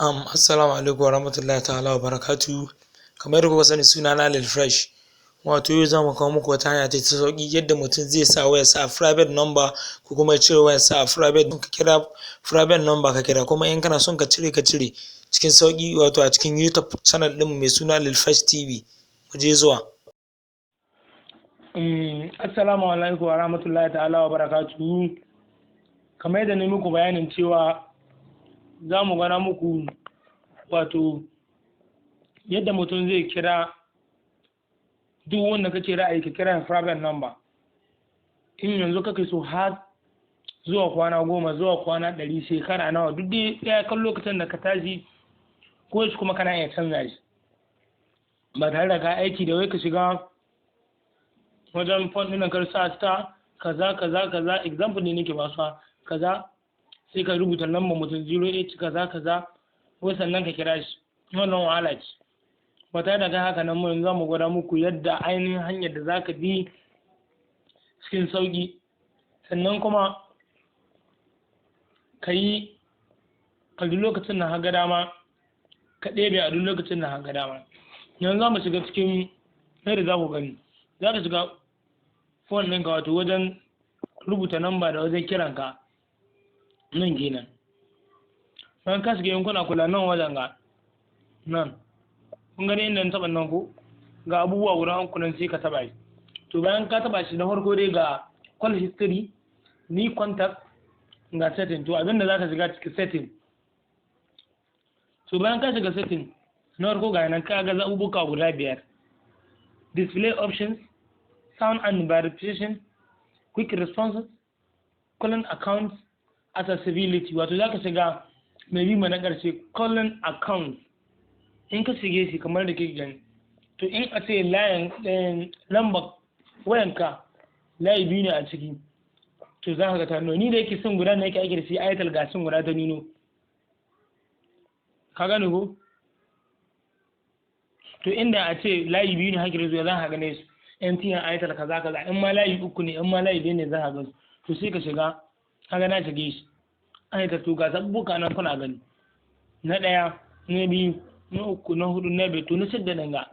Assalamu alaikum warahmatullahi ta'ala wa barakatuhu. Kamar yadda kuka sani, suna na Lil Fresh. Wato yau za mu kawo muku wata hanya ta sauƙi yadda mutum zai sa wayarsa a private number ko kuma ya cire wayarsa a private. Ka kira private number, ka kira kuma in kana son ka cire, ka cire cikin sauƙi, wato a cikin YouTube channel ɗinmu mai suna Lil Fresh TV. Mu je zuwa. Assalamu alaikum wa rahmatullahi ta'ala wa barakatuhu. Kamar yadda na muku bayanin cewa za mu gana muku, wato yadda mutum zai kira duk wanda kake ra'ayi ka kira private number. In yanzu kake so, har zuwa kwana 10, zuwa kwana 100, shekara nawa, duk dai ɗaya kan lokacin da ka tashi ko shi, kuma kana iya canza shi ba tare da ka aiki da wai ka shiga wajen phone ɗin ka sa star kaza kaza kaza. Example ne nake ba su, kaza, sai ka rubuta lambar mutum 08 kaza kaza, ko sannan ka kira shi. Wannan wahala ce. Ba tare da kai haka nan, mun za mu gwada muku yadda ainihin hanyar da zaka bi cikin sauƙi, sannan kuma ka yi a duk lokacin da ka dama, ka ɗebe a duk lokacin da ka dama. Yanzu za mu shiga cikin yadda za ku gani. Za ka shiga phone ɗinka, wato wajen rubuta namba da wajen kiranka nan kenan. Bayan ka shiga yankuna, kula nan wajen, ga nan, kun gani inda na taɓa nan ko? Ga abubuwa guda uku nan, sai ka taɓa shi. To, bayan ka taɓa shi, na farko dai ga call history, new contact, ga setting. To, abinda za ka shiga cikin setting. To, bayan ka shiga setting, na farko ga nan, ka ga zaɓuɓɓuka guda biyar: display options, sound and vibration, quick responses, calling accounts, accessibility. Wato za ka shiga mai bi na ƙarshe, calling account. In ka shige shi kamar da kake gani, to in a ce layin lambar wayanka layi biyu ne a ciki, to za ka ga ta nuno. Ni da yake sim guda ne yake aiki da shi, Airtel, ga sim guda ta nuno. Ka gane ko? To, inda a ce layi biyu ne haka zuwa, za ka gane su MTN, Airtel, kaza kaza. In ma layi uku ne, in ma layi biyu ne, za ka gan su. To, sai ka shiga. Kaga na shige shi, Airtel. To, ga sabbuka nan kuna gani, na ɗaya, na biyu, na uku, na hudu, na biyar, to na shidda nan ga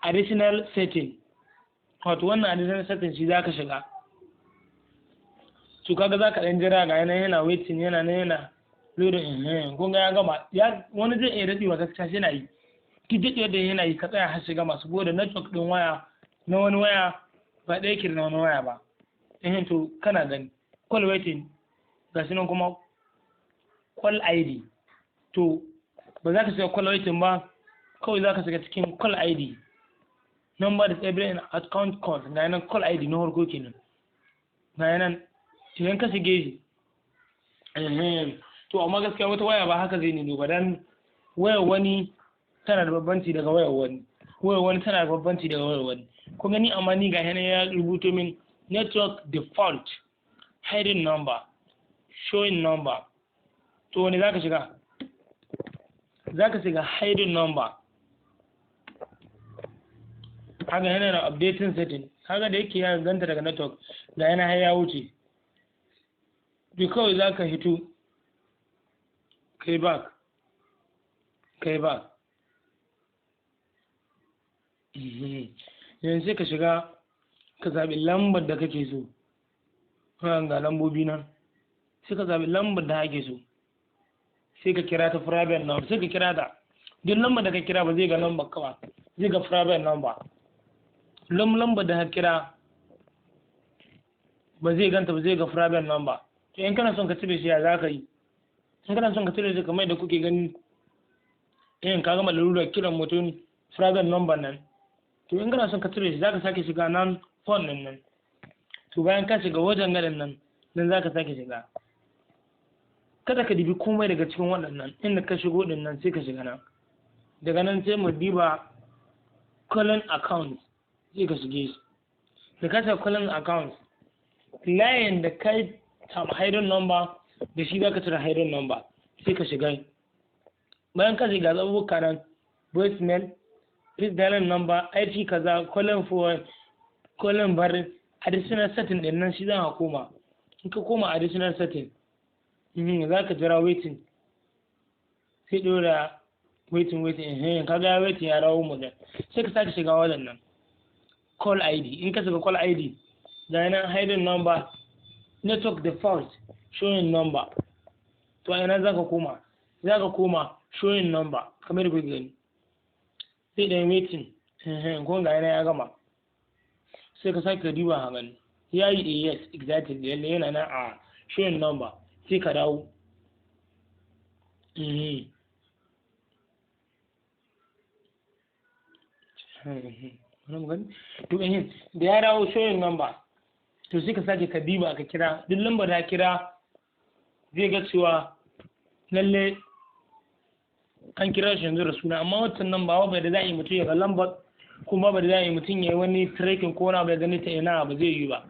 additional setting. Wato wannan additional setting shi za ka shiga. To, kaga za ka ɗan jira, ga yana yana waiting, yana nan yana loading. Kun ga ya gama. Ya wani zai iya daɗewa gaskiya, shi yana yi duk daɗewar da yana yi, ka tsaya har shiga masu bude network ɗin waya. Na wani waya ba ɗaya ke da na wani waya ba. To, kana gani call waiting, ga shi nan kuma call ID. To, ba za ka shiga call waiting ba, kawai za ka shiga cikin call ID, number disable in account call. Ga nan call ID na farko kenan, ga nan. Idan ka shige shi, to amma gaskiya wata waya ba haka zai nuno ba, dan wayar wani tana da bambanci daga wayar wani, wayar wani tana da bambanci daga wayar wani. Kun gani, amma ni ga yana ya rubuto min network default, hiding number, showing number. To, wani zaka shiga? Zaka shiga hiding number. Haka yana da updating setting. Haka da yake ya ganta daga network, ga yana har ya wuce. To, kawai zaka hito kai back, kai back. Yanzu sai ka shiga ka zaɓi lambar da kake so. Ga lambobi nan, sai ka zaɓi lambar da kake so, sai ka kira ta private number. Sai ka kira ta. Duk lambar da ka kira ba zai ga lambar ka ba, zai ga private number. Lambar da ka kira ba zai ganta ba, zai ga private number. To, in kana son ka cire shi, ya za ka yi? In kana son ka cire shi, kamar yadda kuke gani, in ka gama lalurar kiran mutum private number nan, to in kana son ka cire shi, za ka sake shiga nan phone din nan. To, bayan ka shiga wajen garin nan, nan za ka sake shiga. Kada ka dibi komai daga cikin waɗannan inda ka shigo din nan, sai ka shiga nan. Daga nan sai mu diba calling account, sai ka shige shi. Da ka shiga calling account, layin da kai samu hidden number da shi, za ka cire hidden number. Sai ka shiga. Bayan ka shiga, zaɓuɓɓuka nan: voicemail, please dial number, IP kaza, calling for calling bar, additional setting din nan, shi za ka koma. In ka koma additional setting, za ka jira waiting. Sai ɗora waiting, waiting. Kaga ya waiting, ya dawo mu. Sai ka sake shiga wajen nan, call ID. In ka shiga call ID, ga nan hidden number, network default, showing number. To, a ina zaka koma? Zaka koma showing number kamar da kuke gani. Sai ɗan waiting. Ko ga yana ya gama. Sai ka sake duba ka gani ya yi. Yes, exactly, lalle yana nan a showing number. Sai ka dawo. To, da ya dawo showing number, to sai ka sake ka diba, ka kira duk lambar da kira, zai ga cewa lalle an kira shi yanzu da suna. Amma wancan nan ba bai da za a yi mutum ya ga lambar, kuma ba da za a yi mutum ya yi wani tracking ko wani bai gani ta ina, ba zai yi ba.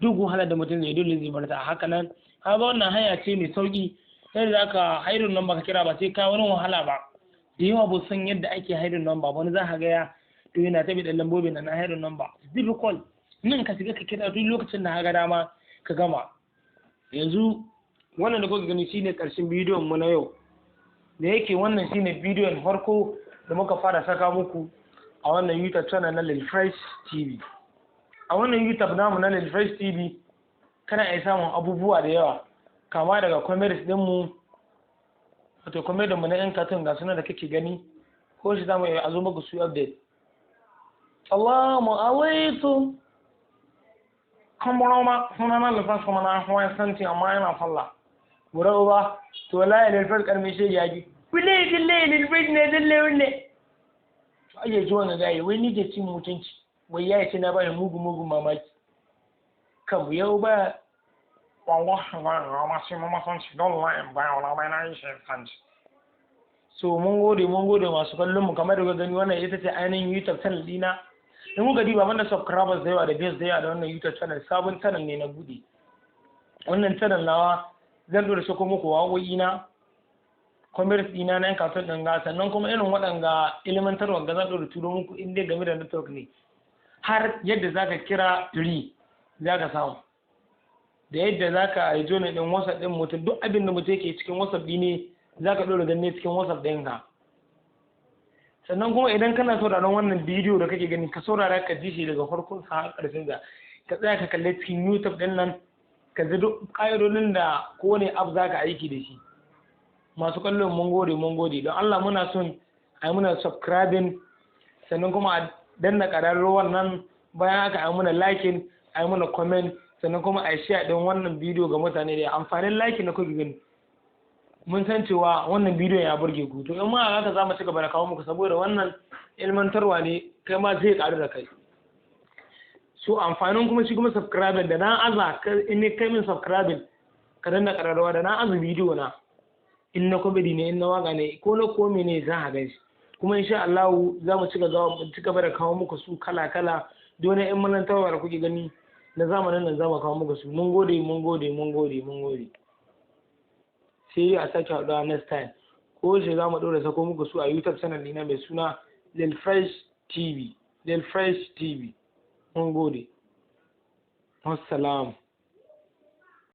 Duk wahalar da mutum zai, dole zai bar ta haka nan. Kaga wannan hanya ce mai sauki sai da zaka hiding number ka kira, ba sai ka wani wahala ba. Da yawa ba san yadda ake hiding number. Wani za ka ga ya to yana ta bidan lambobin na hiding number. It's difficult. Nan ka shiga ka kira duk lokacin da ka ga dama, ka gama. Yanzu wannan da kuka gani shine karshen bidiyon mu na yau. Da yake wannan shine bidiyon farko da muka fara saka muku a wannan YouTube channel na Lil Fresh TV. A wannan YouTube namu na Lil Fresh TV kana iya samun abubuwa da yawa, kama daga comedies din mu, wato comedy mu na yan cartoon, ga suna da kake gani, ko shi zamu iya azo muku su update. Salamu alaikum. Kamar suna na Lil Fresh, kuma na hawa santi, amma yana sallah. Bura uba, to wallahi Lil Fresh karmi shi ya ji. Wule dille Lil Fresh ne dille wule. To aje ji wannan gaye, wai ni ke cin mutunci. Wai ya ce na bani mugu mugu mamaki. Kan yau ba wallahi ba ma sai mu san shi don la ba wala ba na shi san. So mun gode, mun gode masu kallon mu. Kamar da gani, wannan ita ce ainihin YouTube channel dina. In kuka diba, banda subscribers da yawa da views da yawa da wannan YouTube channel. Sabon channel ne na bude. Wannan channel nawa zan dora sako muku waƙoƙi na, commerce ɗina na yan kasuwan ɗin ga, sannan kuma irin waɗanga ilimantarwa ga zan dora turo muku in dai game da network ne, har yadda zaka kira free zaka samu, da yadda zaka yi join ɗin WhatsApp ɗin mutum. Duk abin da mutum yake cikin WhatsApp ɗi ne, zaka ɗora ganne cikin WhatsApp ɗinka. Sannan kuma idan kana sauraron wannan bidiyo da kake gani, ka saurara ka ji shi daga farkon sa har ƙarshen sa, ka tsaya ka kalle cikin YouTube ɗin nan, ka ji duk ƙa'idodin da kowane app zaka aiki da shi. Masu kallon, mun gode, mun gode. Don Allah muna son a yi muna subscribing, sannan kuma a danna ƙararrawar nan. Bayan haka a yi muna liking, a yi muna comment, sannan kuma a yi share ɗin wannan bidiyo ga mutane. Da amfanin liking da kuke gani, mun san cewa wannan bidiyon ya burge ku. To, in ma haka za mu ci gaba da kawo muku, saboda wannan ilmantarwa ne, kai ma zai ƙaru da kai. So amfanin kuma shi kuma subscribing, da na aza, in ne kai min subscribing, ka danna ƙararrawa, da na aza bidiyo na, in na comedy ne, in na waka ne, ko na kome ne, za a gan shi. Kuma insha Allah za mu ci gaba da kawo muku su kala kala. Dole in malantarwa da kuke gani na zamanin nan, za mu kawo muku su. Mun gode, mun gode, mun gode, mun gode. Sai a sake haɗuwa next time. Ko shi za mu ɗora sako muku su a YouTube channel ɗina mai suna Lil Fresh TV, Lil Fresh TV. Mun gode, wassalam.